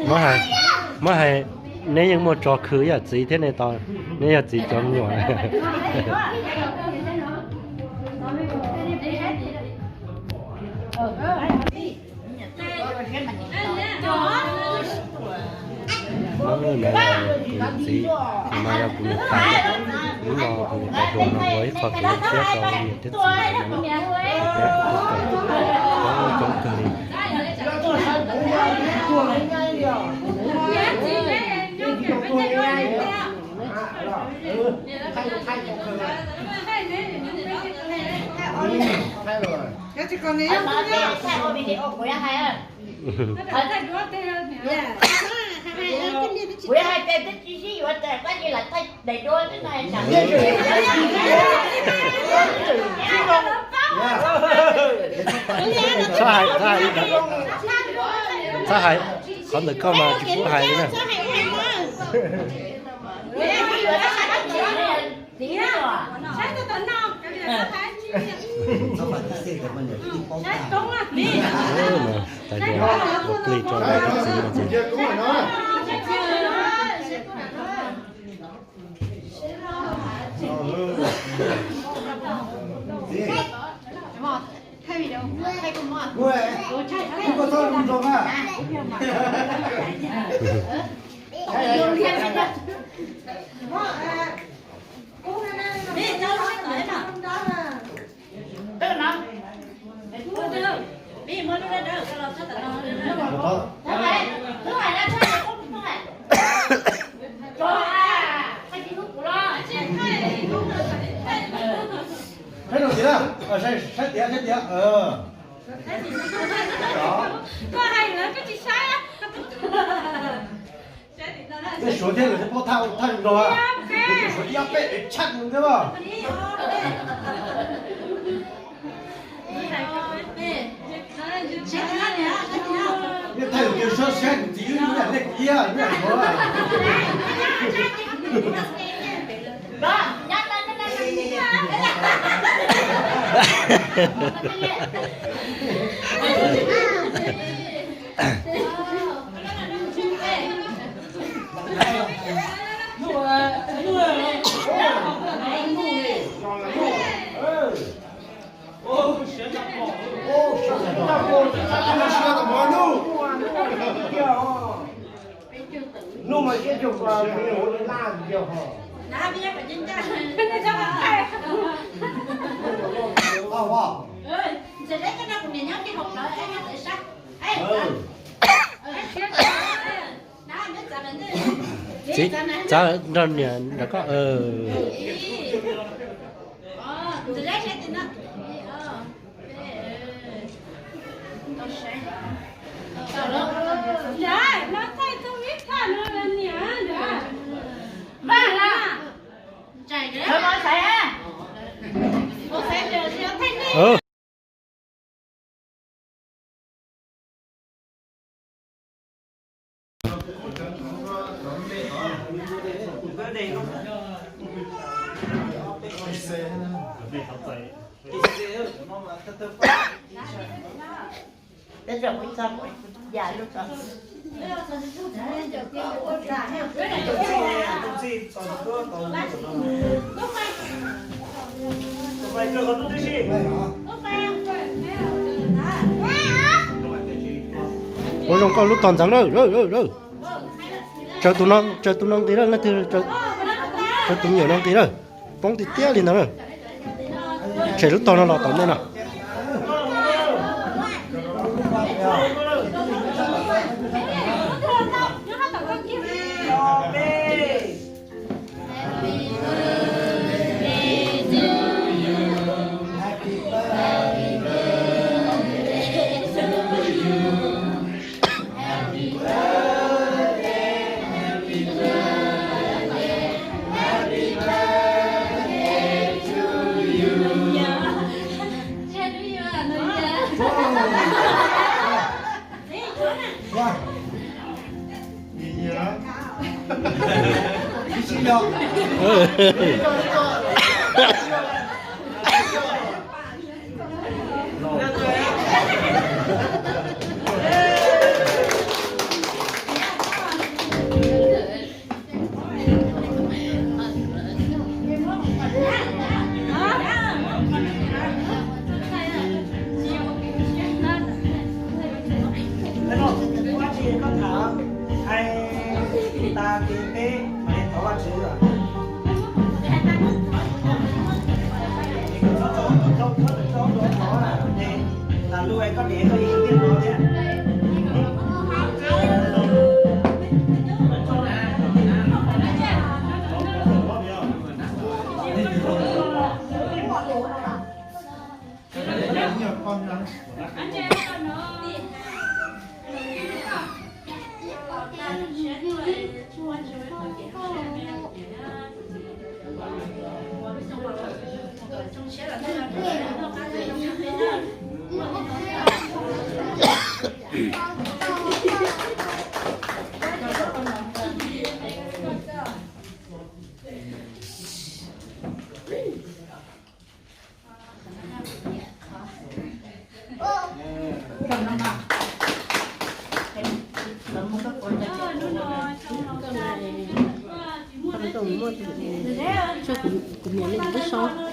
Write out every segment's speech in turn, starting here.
Muab hais, muab hais, neb yeej muaj tsov khw ib yam txiv thiab ne, tau neb yog txiv cov me nyuam. Txiv, no yog kuv niam tais. Hnub no kuv niam tais hluas no ua ib qho kev zoo siab rau niam thiab txiv lawv no. Coob kawg li. Kuv yog hais tias twb tsis sib yuav tas koj cia li thaij daim duab xwb no. Txhob hais, txhob hais, txhob hais, qhov ntawm koj mas tsis pub hais li na. Tais diav ua plig rau tais txiv no ces. Saib tias, saib tias. Koj hais lawv koj tsis saib. Tej suav thiab lawv thiaj paub thaj thaj nrog, suav ib ob peb es tshaj nws thiab los. Nej thaij tus saib saib nws txiv wb ib yam nej kuv iab ib yam nkaus. Nub mas siab cuag me nyuam ua laj tiag ho. Txiv, txav nrog niam nrog koj. Ua zoo koj lub tog ntxeev na. Tsaws tus no, tsaws tus no nqis na, leej twg tsaws tus me nyuam no nqis na. Poob tiag tiag li ntawd na. Tshem lub tog no los tom nej no.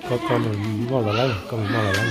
Koj, koj mus moj los lawm, koj mus moj los lawm.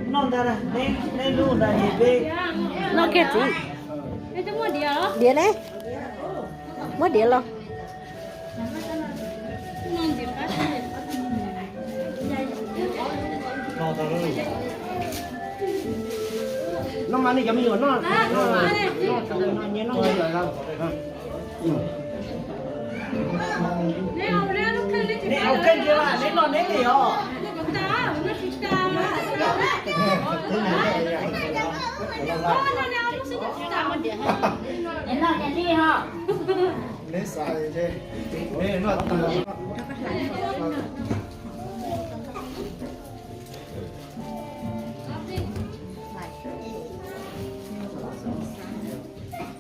Noj ntag, neb lub ntag es peb. Noj kiag txiv. Diav ne? Muab diav los. No mas nej cov me nyuam noj, noj, noj, noj, noj, noj. Neb haus kheej tiag mas neb noj neb li os. Neb noj neb li os.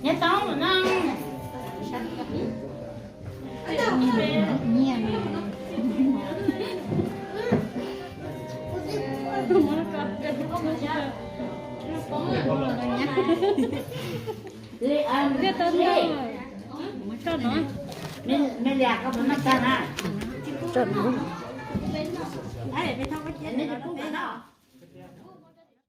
Nyob tau no. Li, a, li, me liam koj puas noj tag na? Tso no. Neb tus kub no.